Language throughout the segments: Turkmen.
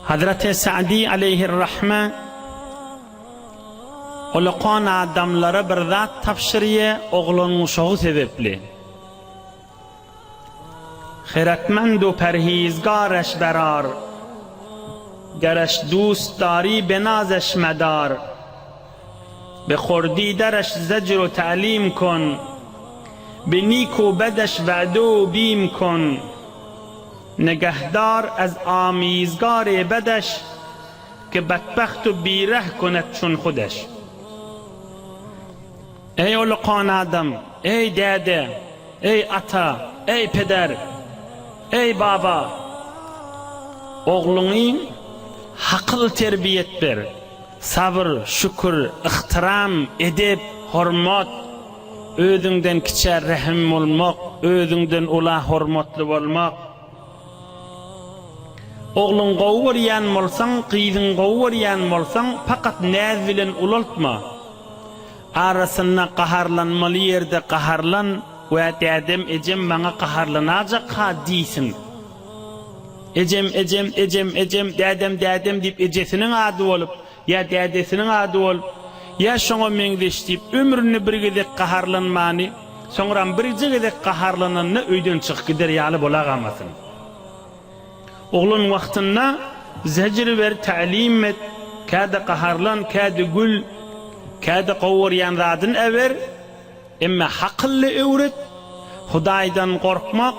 Hazreti Sa'di aleýhir-rahme ulakan adamlara bir zat tabşyrýa oglan-uşagy sebepli. Hiretmend u perhizgar eş berar, Gereş dust dari benaz eş medar. Be hurdi dereş zecr u ta'lim kun, Be nik u bedeş ve'de u bim kun. Negehdar ez amîzgarê bedeş, Ki bedbext u bîreh kunet çun xudeş. Eý ulukan adam, eý däde, eý ata, eý peder, eý baba! Ogluňy hakyl terbiýet ber, sabyr, şükür, yhtyram, edep, hormat, özüňden kiçä rehim bolmak, özüňden ula hormatly bolmak. Ogluň gowy görýän bolsaň, gyzyň gowy görýän bolsaň, pakat näz bilen ulaltma. Arasynda gaharlanmaly ýerde gaharlan we dädem ejem maňa gaharlanajakha diýsin. Ejem ejem ejem ejem dädem dädem diýip ejesiniň ady bolup ýa dädesiniň ady bolup ýa şoňa meňzeş diýip ömründe bir gezek gaharlanmany soňram birje gezek gaharlananda öýden çykyp gider ýaly bolagamasyn. Oglan wagtynda zejr ber, tälim et, käde gaharlan, käde gül, käde gowurýan zadyn äber, emme hakylly öwret, Hudaýdan gorkmak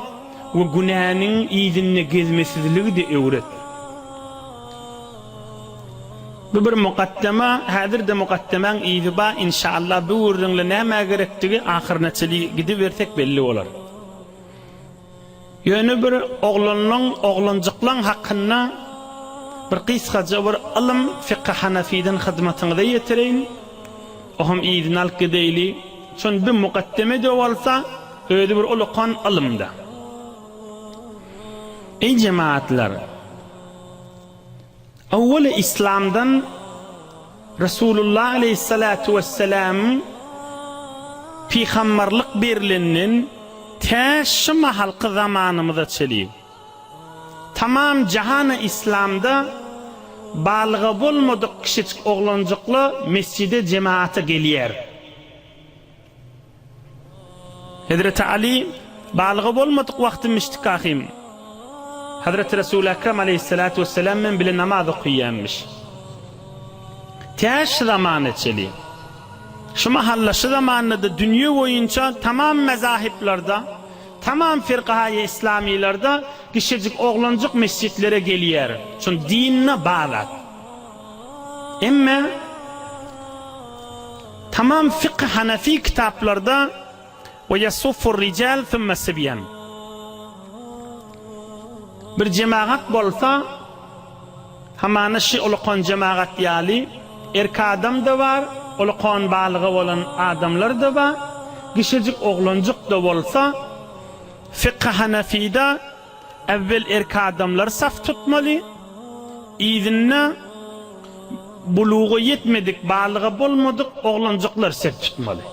we günäniň yzynda gezmesizligi-de öwret. Bu bir mukaddema, häzir-de mukaddemaň yzy bar, inşallah bu gürrüňle nämä gerekdigi ahyryna çenli gidibersek belli bolar. Ýöne bir oglanlaň, oglanjyklaň hakynda bir gysgaja bir ylym Fykhy Hanafiden hyzmatyňyza ýetireýin. Oham yzyny alyp gideýli. Şon bir mukaddeme-de bolsa, özi bir ulukan ylym-da. Eý jemagatlar! Owwal-a Yslamdan Resulullah aleýhissalatu wessalamyň pygambarlyk berilenden tä şu mahalky zamanymyza çeli tamam jahana Yslamda balyga bolmadyk kişijik oglanjykla mesjide jemaata gelýär. Hezreti Aly balyga bolmadyk wagty müşdikahym Hezreti Resuly Ekrem aleýhissalatu wessalam bilen bile namaz okaýanmyş. Tä şu zamana çeli. Şu mahalla şu zamanda-da dünýe boýunça tamam mezahiplerde, tamam firkahaýy islamylarda kişijik oglanjyk mesjitlere gelýär. Şun dinde bar zat. Emme Tamam fykh hanafi kitaplarda we ýasuffur rijal sümme sibýan. Bir jemagat bolsa, hamana şi ulukan jemagat ýaly, erk adam-da bar, ulukan balygy bolan adamlar-da bar, kişijik oglanjyk-da bolsa, fykh hanafida Äwwel erk adamlar saf tutmaly, yzynda buluga ýetmedik, balyga bolmadyk oglanjyklar sef tutmaly.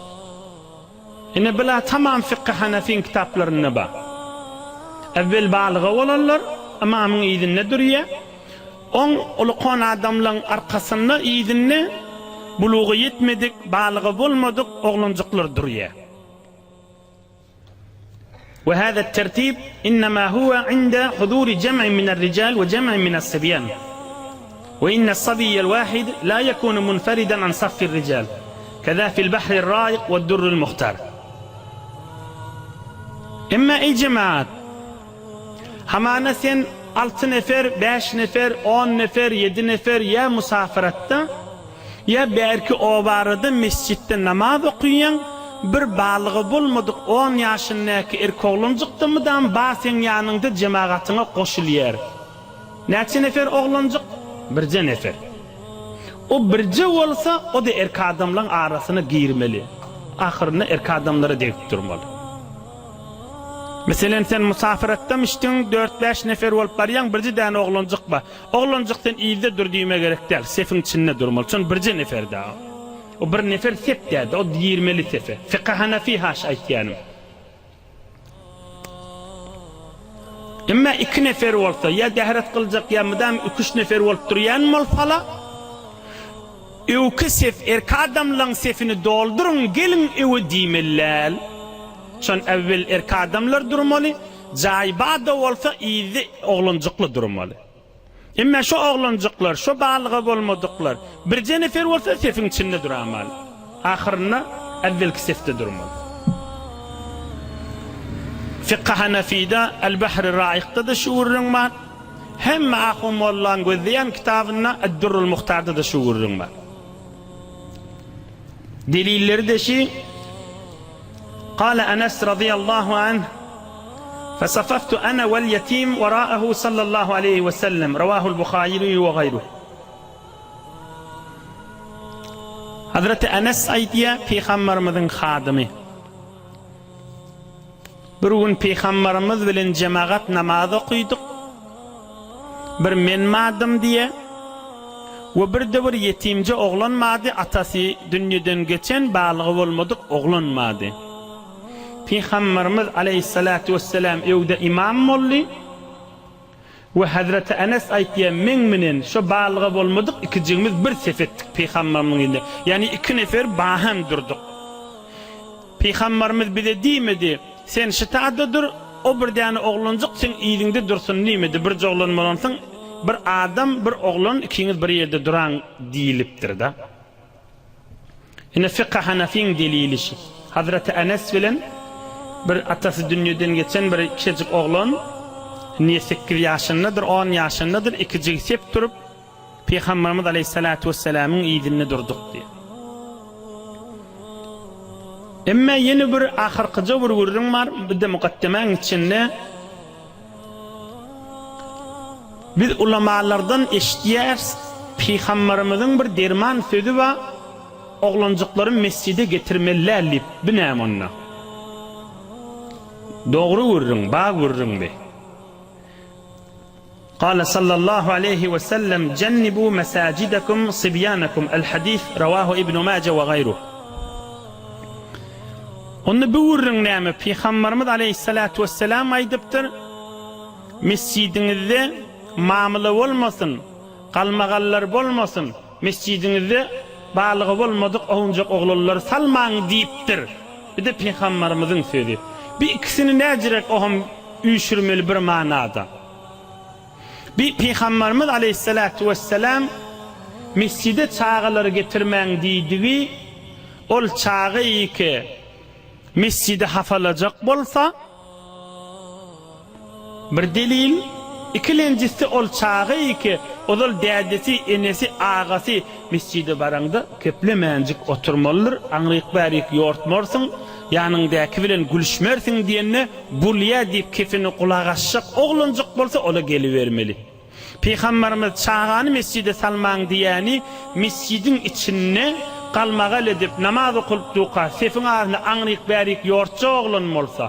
Ine bula tamam fykhy hanafiň kitaplarynda bar. Äwwel balyga bolanlar ymamyň yzynda durýar. Oň ulukan adamlaň arkasynda yzynda buluga ýetmedik, balyga bolmadyk oglanjyklar durýar. We hâzâ tertib innemâ huwe inde huzûri jem'in mine'r-rijâl we jem'in mine's-sibyân. We inne's-sabiyyel wâhid lâ yekûnu munferidan an saffi'r-rijâl. Kezâ fi'l-bahri'r-râiq we'd-durri'l-muhtâr. Emma eý jemaat! Hamana sen alty nefer, bäş nefer, on nefer, ýedi nefer ýa musafiratda, Ýa bärki obarada mesjitde namaz okaýaň, bir balygy bolmadyk on ýaşyndaky erkoglanjyk-da mydam ba seň ýanyňda jemagatyňa goşulýar. Näçe nefer oglanjyk? Birje nefer. O birje bolsa, o-da erkadamlaň arasyna girmeli. Ahyrynda erkadamlara degip durmaly. Meselem, sen musafiratdamyşdyň, dört-bäş nefer bolup barýaň, birje däne oglanjyk bar. Oglanjyk sen yzda dur diýme gerek däl, sefiň içinde durmaly. Şon birje nefer da o. O bir nefer sep dälde, o girmeli sefe. Fykha Hanafi haş aýtýanym. Emma iki nefer bolsa, ýa dähret kyljak, ýa mydam iki-üç nefer bolup durýan bolsala, öwki sef, erki adamlaň sefini dolduryň, geliň öwe diýmeli däl. Şon äwwel erki adamlar durmaly, jaý bar-da bolsa yzda oglanjykly durmaly. Emma şo oglanjyklar, şo balyga bolmadyklar, birje nefer bolsa sefiň içinde duramaly. Ahyrynda äwwelki sefde durmaly. Fykhy Hanafide El-Bahri Raikda-da şu gürrüň bar. Hemme ahun mollaň gözleýän kitabynda Ed-Durrul Muhtarda-da şu gürrüň bar. Delilleri-de şi, Kale Enes razyýallahu anh, Fesafaftu ene vel yetim verâehu sallallahu aleyhi ve sellem, Ravâhu'l Buhâriyyü ve gayruh. Hazreti Enes aýdýar, Pygamberimiziň hadymy. Bir gün Pygamberimiz bilen jemagat namaz okydyk. Bir men bardym diýe we birde bir ýetimje oglan bardy, atasy dünýeden geçen, balygy bolmadyk oglan bardy. Pygamberimiz aleýhissalatu wessalam öwde ymam boldy we Hezreti Enes aýtýar, Meň menen şo balyga bolmadyk ikijigimiz bir sef etdik Pygamberimiziň ýanynda. Ýagny iki nefer bahem durduk. Pygamberimiz bize diýmedi, Sen şytada dur, o bir däne oglanjyk seň yzyňda dursun diýmedi, birje oglan bolansoň, bir adam, bir oglan ikiňiz bir ýerde duraň diýlipdir-de. Ine fykh Hanafyň delili şi. Hazreti Enes bilen bir atasy dünýeden geçen bir kiçijik oglan, indi sekiz ýaşyndadyr, on ýaşyndadyr, ikijigi sep durup, Pygamberimiz aleýhissalatu wessalamyň yzynda durduk diýýär. Emma ýene bir ahyrkyja bir gürrüň bar, bu-da mukaddemäň içinde biz ulamalardan eşidýäris, Pygamberimiziň bir derman sözi bar, oglanjyklary mesjide getirmeli däl diýip, bu näme onda? Dogry gürrüň, bar gürrüň bi. Kale sallallahu aleýhi we sellem, Jennibu mesajidekum sibýanekum, El-Hadis, rawahu Ibnu Maje we gaýruh. Onda bu gürrüň näme? Pygamberimiz aleýhissalatu wesselam aýdypdyr, Mesjidiňizde mamla bolmasyn, galmagallar bolmasyn, mesjidiňizde balygy bolmadyk owunjak oglanlary salmaň diýipdir. Bu-da pygamberimiziň sözi. Bu ikisini näjirek oham üýşürmeli bir manada. Bi Pygamberimiz aleýhissalatu wessalam mesjide çagalary getirmäň diýdigi, ol çaga ýeke mesjidi hafalajak bolsa, bir delil, ikilenjisi ol çaga ýeke ozal dädesi, enesi, agasy mesjide baraňda keplemänjik oturmalydyr, aňryk-bärik ýortmarsyň, ýanyňdäki bilen gülüşmersiň diýende, Bolýa diýip kefeni gulak asjak oglanjyk bolsa ola gelibermeli. Pygambarymyz çagany mesjide salmaň diýýäni mesjidiň içinde galmagal edip namaz okalyp durka sefiň arasynda aňryk bärik ýortjak oglan bolsa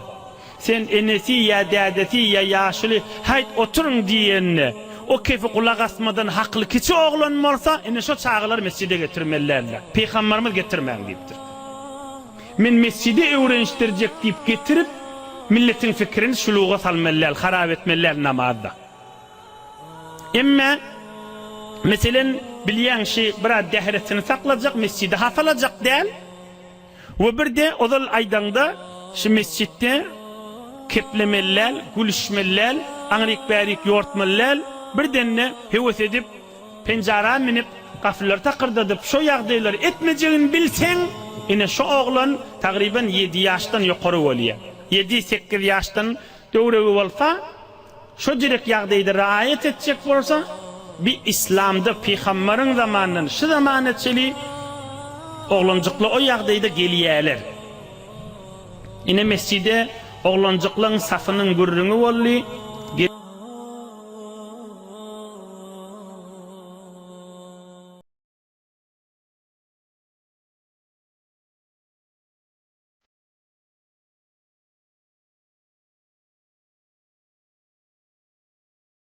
sen enesi ýa dädesi ýa ýaşuly haýt oturyň diýende o kefi gulak asmadan hakly kiçi oglan bolsa ine şo çagalary mesjide getirmeli däldir. Pygambarymyz getirmäň diýipdir. Men mesjide öwrenişdirjek diýip getirip, milletiň fikirini şuluga salmaly däl, harap etmeli däl namazda. Emme, meselen, bilýäň şi biraz dähretini saklajak, mesjidi hapalajak däl. We birde ozal aýdaňda şi mesjitde keplemeli däl, gülüşmeli däl, aňryk-bärik ýortmaly däl, birdende höwes edip, Penjara münüp, gapylary takyrdadyp, şo ýagdaýlary etmejegini bilseň, ine, şo oglan tagryban ýedi ýaşdan ýokary bolýar. Ýedi, sekiz ýaşdan töweregi bolsa, şo direk ýagdaýda raýat etjek bolsa, bi islamda pygambaryň zamanyndan şu zamana çeli oglanjyklar o ýagdaýda gelýärler. Ine, mesjide oglanjyklaň safynyň gürrüňi boldy.